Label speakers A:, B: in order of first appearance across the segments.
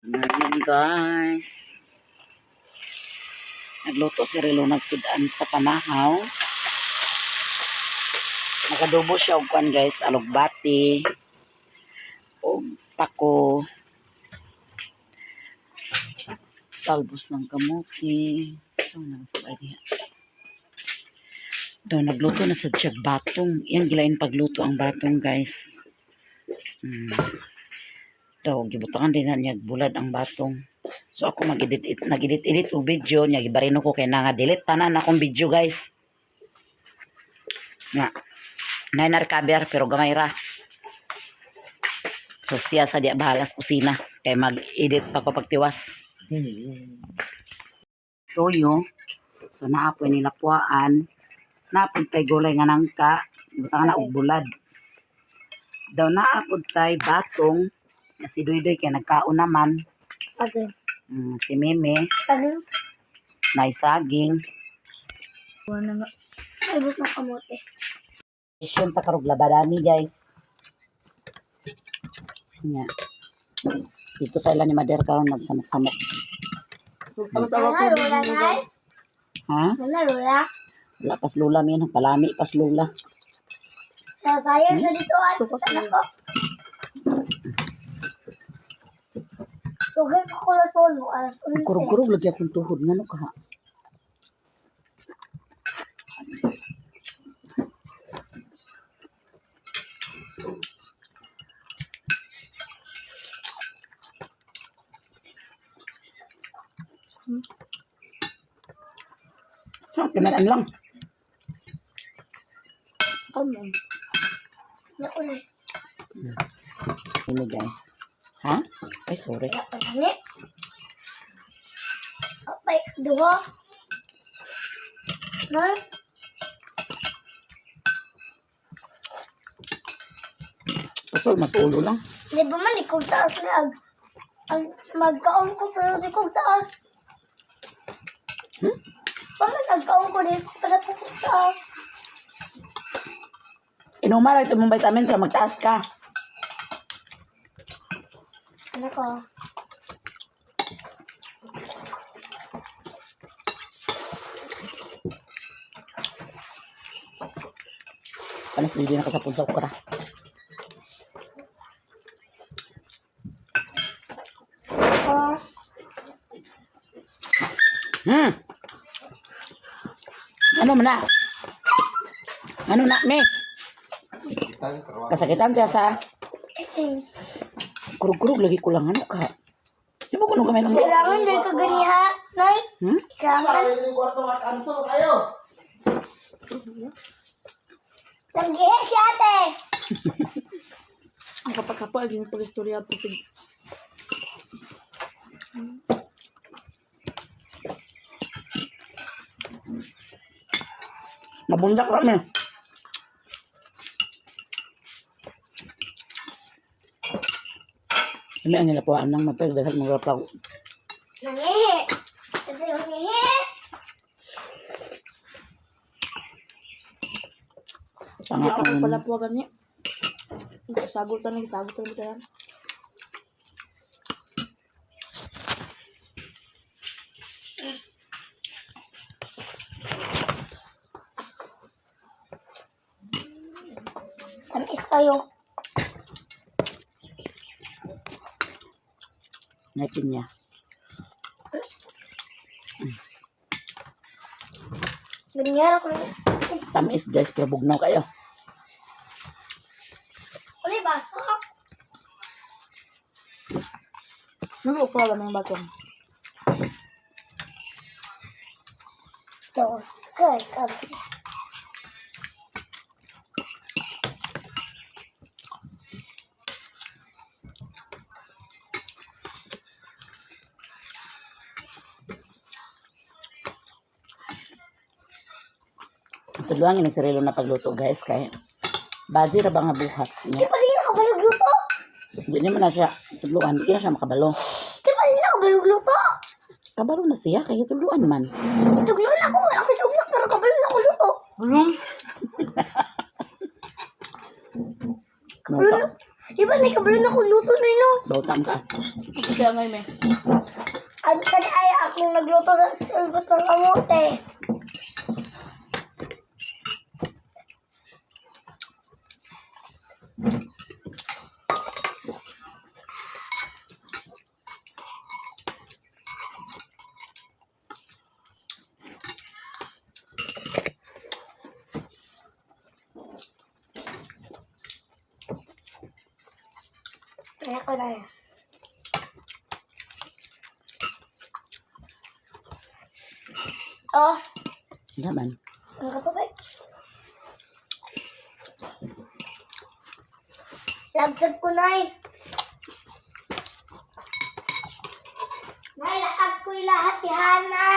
A: Morning, guys. Nagluto si Relo nagsudan sa pamahaw. Nakadubo siya og kuan, guys, alugbati og pako. Talbos ng kamote. So, nasa diha. Daw nagluto na sa siya batong. Yan gilain pagluto ang batong, guys. Daw gibutangan din na niya bulad ang batong. So ako mag-edit, nag-edit edit og video niya, gibarino ko kay nga delete tanan akong video, guys. Nga. Nay na recover pero gamay ra. So siya sa diya bahala sa kusina kay mag-edit pa ko pagtiwas. Toyo. So naa poy nilapuan. Naa pod tay gulay nga nangka, gibutangan na og bulad. Daw naa pod tay batong na si Duydoy kay nagkaon naman.
B: Saging.
A: Si Meme,
B: Saging.
A: nay saging.
B: Wala nga. Talbos ng kamote.
A: Session ta karog labadami, guys. Nya. Dito tayo lang ni Mader karon magsamok-samok.
B: Wala, wala na.
A: Ha?
B: Wala, wala.
A: Wala pas lula min, palami pas lula.
B: Nasayang sa dito. Ano ko? Tugay ko ko solo. Alas 11.
A: Kurog-kurog lagi akong tuhod ngano ka. So, kinaan lang.
B: Ano? Naku na.
A: Ini, guys. Ha? Ay, sorry.
B: Wala pa na. Apay, duha. Nay,
A: Pasol, matulo lang.
B: di ba man ikaw taas na ag ang magkaon ko pero di ko taas.
A: Hmm?
B: Pa man nagkaon ko di ko pero ko taas.
A: Inuma lang ito mong vitamins sa magtaas ka.
B: Ano ko?
A: Alas, hindi nakasapon sa okra.
B: Ah,
A: Ano man na? Ano na, me? Kasakitan siya sa kurug-kurug lagi ko lang ano ka. Sibo ko nung kamay lang.
B: Kailangan di ka ganiha, Nay.
A: Hmm?
B: Kailangan. Nanggihe si ate.
C: Ang kapag-kapal, yung pag-istorya po.
A: Nabundak kami. Ano ang nilapuan ng mapag dahil mga rapaw.
B: Nangihe. Kasi nangihe.
A: Tanga
C: Hindi ako
A: ang
C: pala po gani. Sagot na, sagot na tayo.
B: Tamis kayo.
A: ngipin niya.
B: Tamis. Ganyan ako.
A: Tamis, guys, pero bugnaw kayo.
B: Uli, baso.
C: Nag-upo lang yung batong.
B: Ito. Good. Good.
A: Tudluan ni Cirilo na pagluto, guys, kay bazi ra ba nga buhat
B: Di
A: niya.
B: pa rin nakabalugluto.
A: Hindi naman na siya tudluan, hindi na siya makabalo.
B: Di pa rin nakabalugluto.
A: Kabalo na siya kay tudluan man.
B: Ituglo na ako. Wala ko ituglo. Pero kabalo na ako luto.
C: Bulong!
B: Kabalo na. Di ba nakabalo na ako luto na yun, no?
A: Bautam ka.
C: Siya ngayon eh.
B: Ang tani ay akong nagluto sa talbos ng kamote. Kaya ko na yan. Oh,
A: Naman.
B: ang katubig. Lagdag ko, Nay. Nay, laag ko yung lahat ni Hana.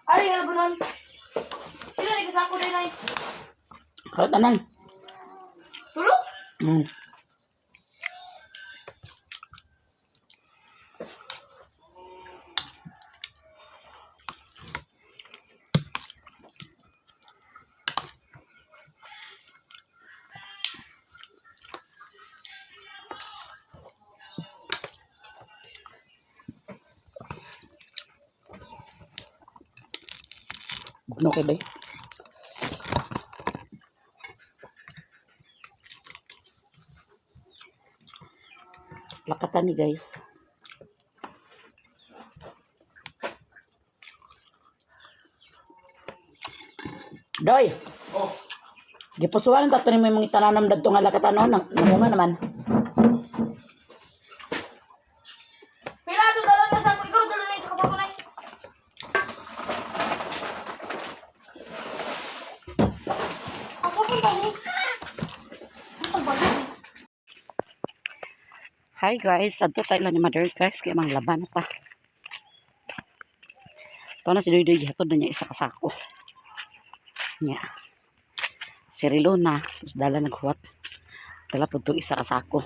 C: Ari, ano ba nun? Pila ni kasako din ay.
A: Kau tanan.
C: Tulo?
A: Bugno kay bay. Lakatan ni guys. Doy.
D: Oh.
A: Gipusuan ta ni mo yung tananam dadto nga lakatan no, nang namunga naman.
C: Pila to dala na sako. Ikaw dala na isa kasako na. Ang sakon ba ni? Ang bago.
A: Hi guys, adto tayo lang ni Mother guys kay mang laban ta. Ito na si Doy Doy gihatod na niya isa ka sako. Nya. Si Rilona, tapos dala naghuwat. Dala pud tong isa ka sako.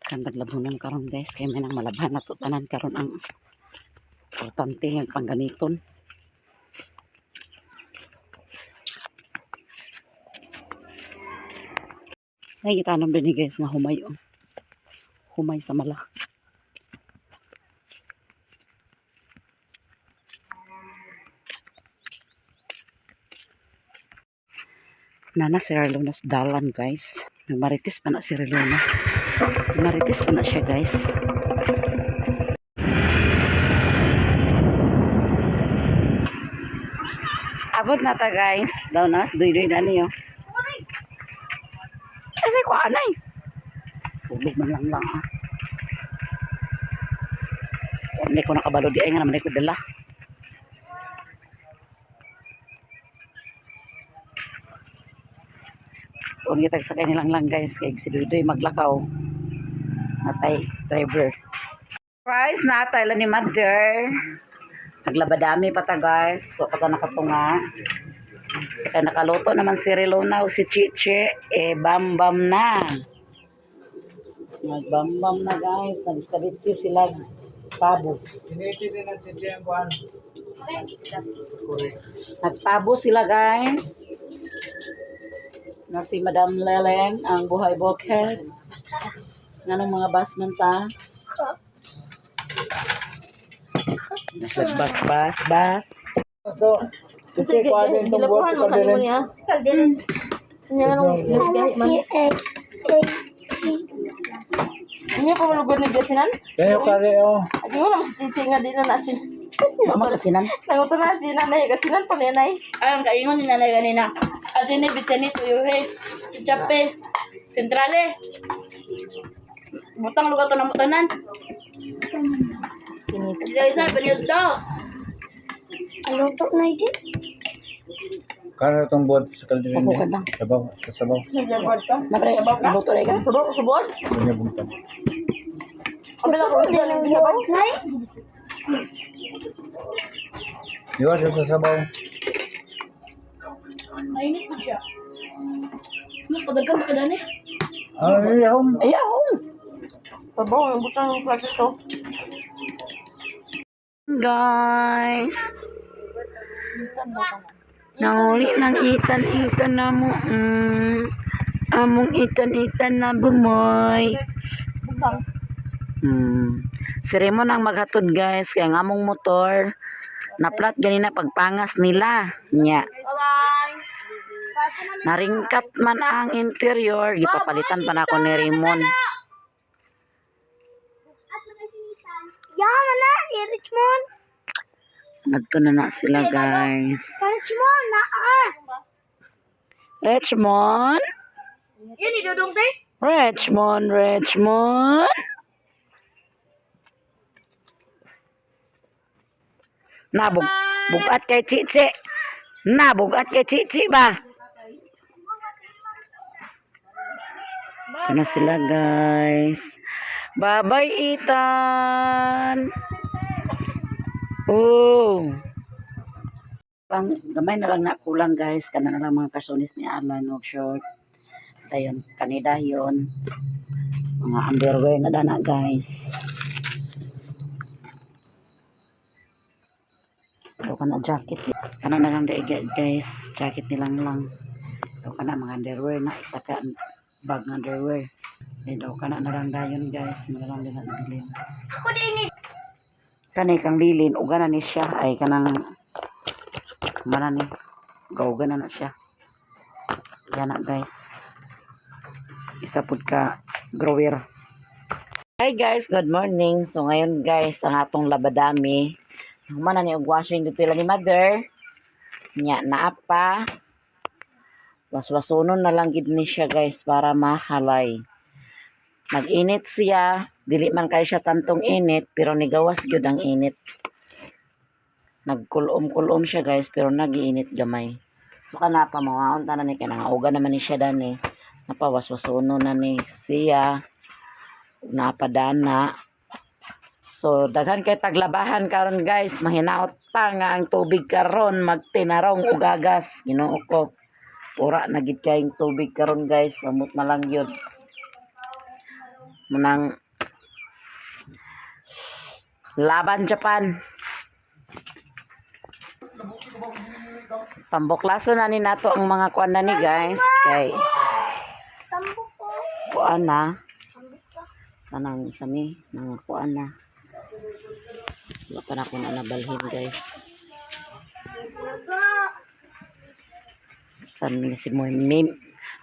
A: Kan taglabunon karon guys kay may nang malaban na to tanan karon ang importante nga panggamiton. Ay, itanom din ni guys nga humay oh. Humay sa mala. Nana si Relona's dalan guys. Nagmarites pa na si Relona. Nagmarites pa na siya guys. Abot na ta guys. Daw na, duy-duy na niyo. Kasi ko anay. Tulog man lang lang ah. Hindi ko nakabalo di ay nga naman ko dala. Kung kita sa kanilang lang guys kay si Dudoy maglakaw. Natay driver. Guys, natay lang ni mother. Naglabadami pa ta guys. So pa ta nakatunga. So kay nakaluto naman si Relona o si Chiche, eh bam bam na. Nagbambam na guys, nag-estabitsi sila pabo. Nagpabo sila guys. Na si Madam Leleng ang buhay bokeh. Nganong mga basman ta? Bas bas bas.
C: Sige, gilapuhan mo kanimo niya.
B: Kalderon.
C: Nya nang gahi man.
B: Eh, eh,
C: Nya pa malugod ni Jessinan?
D: Kayo kare oh.
C: Adi mo naman si Chichi nga di na nasin.
A: Mama kasinan.
C: Nanguto na si nanay, kasinan pa ni nanay.
E: Ay, ang kaingon ni nanay ganina. Ajene, bitsani, tuyuhe, chichape, sentrale. Butang lugar to na mutanan. Isa-isa, baliw daw.
B: Luto na ito.
D: Kare tong buhat sa kalderon.
A: Pabukan lang.
D: Sabaw, sa sabaw.
A: Napre, naluto na ka?
C: Subod, subod.
D: Kanya bungtang.
B: Gusto ko din ang buhat, Nay.
D: Diwa sa sabaw.
E: Mainit na siya. Mas padagan ba ka dani?
D: Ay, yum.
A: Ayaw.
C: Sabaw, ang butang ng plato to.
A: Guys. Nahuli ng itan-itan na mo. Among itan-itan na bumoy. Si Raymond ang maghatod, guys, kaya ang among motor naplat ganina pagpangas nila. Nya.
E: Bye-bye.
A: Naringkat man ang interior, gipapalitan pa na ako ni Raymond.
B: Yan na, si Richmond.
A: Nagto na na sila, guys.
B: Richmond, na ah.
A: Richmond?
C: Yun, idudong te.
A: Richmond, Richmond. Nabug bugat kay Chichi. Nabugat kay Chichi ba? Ito na sila, guys. Bye-bye, Ethan. Oh. Pang, gamay na lang na kulang, guys. Kana na lang mga karsonis ni Alan og short. Dayon, kanida yon. Mga underwear na dana, guys. Ito ka na jacket. Kana na lang dai, guys. Jacket nilang lang. Ito ka na mga underwear na. Isa ka bag ng underwear. Ito ka na na lang dayon, guys. Mga lang nila nabilin.
B: Ako din ni
A: Kanay kang lilin. Uga na ni siya. Ay kanang mana ni. Gauga na na siya. Yan na, guys. Isa pud ka grower. Hi guys, good morning. So ngayon, guys, ang atong labadami. Humana ni og washing dito lang ni mother. Nya naa pa. Waswasunon na lang gid ni siya, guys, para mahalay. Nag-init siya, dili man kay siya tantong init pero nigawas gyud ang init. Nagkulom-kulom siya, guys, pero nagiinit gamay. So kana pa mawaon ta na ni kay nangauga naman ni siya dani. Napawaswasunon na ni siya. Napadana. So daghan kay taglabahan karon, guys, mahinaot pa nga ang tubig karon magtinarong ug agas. Ginoo ko. Pura na gid kayong tubig karon, guys, samot na lang yun. Munang laban Japan. Pambuklaso na ni nato ang mga kuan na ni, guys, kay
B: Tambok ko.
A: kuan na kanang kami mga kuan na. Wala pa na ako na nabalhin, guys. San ni si Mimi.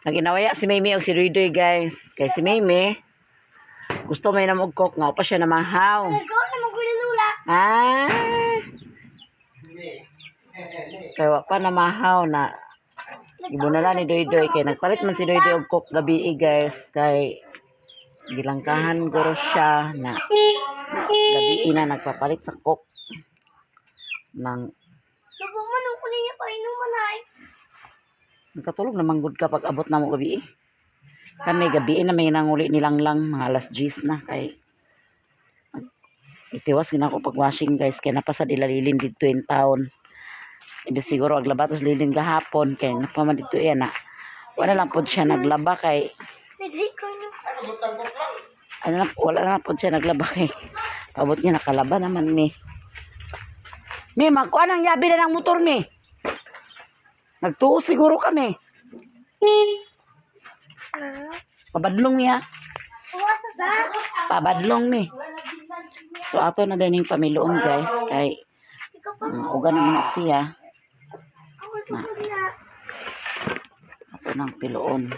A: Naginawaya si Mimi og si Ruidoy, guys. Kay si Mimi gusto may na og coke nga pa siya na mahaw.
B: Ikaw na magulilula.
A: Ah. Kay wa pa na mahaw na. Ibo na lang ni Doydoy kay nagpalit man si Doydoy og coke gabi eh, guys, kay gilangkahan guro siya na gabi na nagpapalit sa coke nang
B: Labo man ako niya pa inuman ay.
A: Nakatulog naman gud ka pag abot na mo gabi eh. Kami gabi na may nanguli nilang lang mga alas 10 na kay itiwas gina ako pag washing, guys, kay napasad ilalilin dito in town. Ibig siguro ang labatos lilin gahapon kay napaman dito yan na. Wala lang pod siya naglaba kay
B: Naghi ko na.
A: ano na, wala na pod siya naglaba kay paabot niya nakalaba naman mi. Mi, magkuha ng yabi na ng motor mi. Nagtuo siguro kami. Pabadlong niya.
B: Uwasa sa.
A: Pabadlong mi. So ato na din yung pamiloon, guys, kay
B: Ikaw pa.
A: uga naman na siya.
B: Ako sugod na.
A: Ato nang piloon.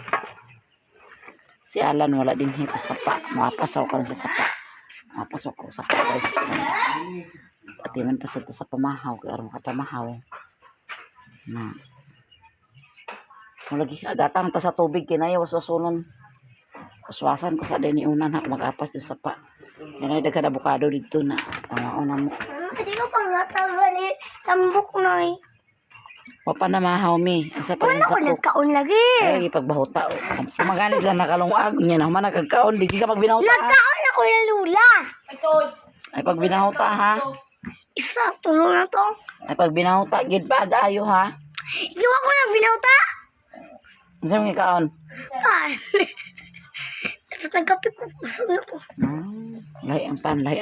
A: Si Alan wala din hito sa pa. Mapasaw karon sa sapa. Mapasaw ko sa pa, guys. Ati man pa sa pamahaw kay aron ka pamahaw. Na. Mulagi agatang ta sa tubig kinay waswasunon. Waswasan ko sa din una na mag-apas din sa pa. Kanay daghan abukado didto na. Pangaon na mo.
B: Hindi ko pangatagan ni tambok na eh.
A: Wa pa na mahaw mi. Asa pa rin
B: Wala
A: sa
B: ko
A: cook.
B: nagkaon lagi.
A: Ay, pagbahuta. Kumaganit lang nakalungag niya na human nagkakaon. Di ka pagbinahuta ha.
B: Nagkaon ako ng lula.
C: Ito.
A: Ay pagbinahuta ha.
B: Isa, tulong na to.
A: Ay pagbinahuta gid ba ayo ha.
B: Iwa ko ng binauta.
A: Unsa man kaon?
B: Ah. Tapos nagkape ko. Busog na ko.
A: Lahi ang pan, lahi.